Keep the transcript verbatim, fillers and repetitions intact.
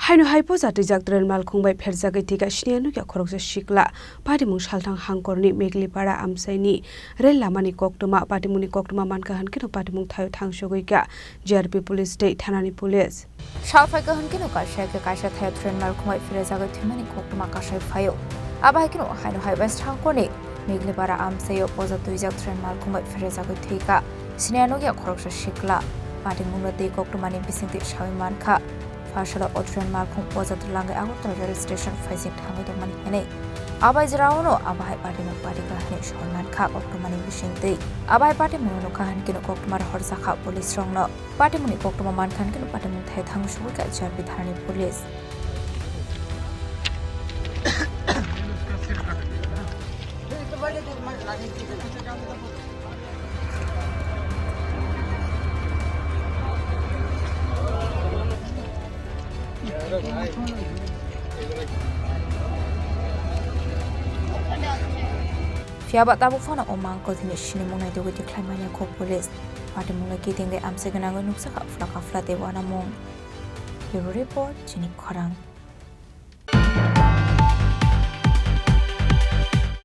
Haino hai poja twijak train malkhung bai pherjagwi thwikha siniya nukya khoroksa sikla. Patimung salthang hangkorni Meglipara amchaini rel lamani koktwma, patimungni koktwma mankha hwnkhe no patimung thaio thangsogwi kha G R P police tei thanani police. Sal phaikha hwnkhe no kaisa khe kaisa thaio train malkhung bai pherjagwi thwimani koktwma kasai phaio. Abo hai kheno haino hai west hangkorni Meglipara amchaio poja twijak train malkhung bai pherjagwi thwikha siniya nukya khoroksa sikla. Patimungno tei koktwmani bisingtwi sawi mankha. Pharsalo o train malkhung poja twlangwi Agartala rail station phaijak thangwi tongmani hinwi. Abai jeraono abo hai patimung patikha hinwi sawi mankha koktwmani bisingtwi. Abo hai patimungno nukha hwnkhe no koktwma rohorjakha police rokno. Patimungni koktwma mankha hwnkhe no patimung thai thang sugwi kha G R P thanani police. Phiya ba tabuk phano o mangkotini sinimung naitugwi tikhlai manya kho police. Patimungno kitingwi amchai gwnangwi nukjakha phla kaphla tei uanamung. Bureau Report, Chini Khorang.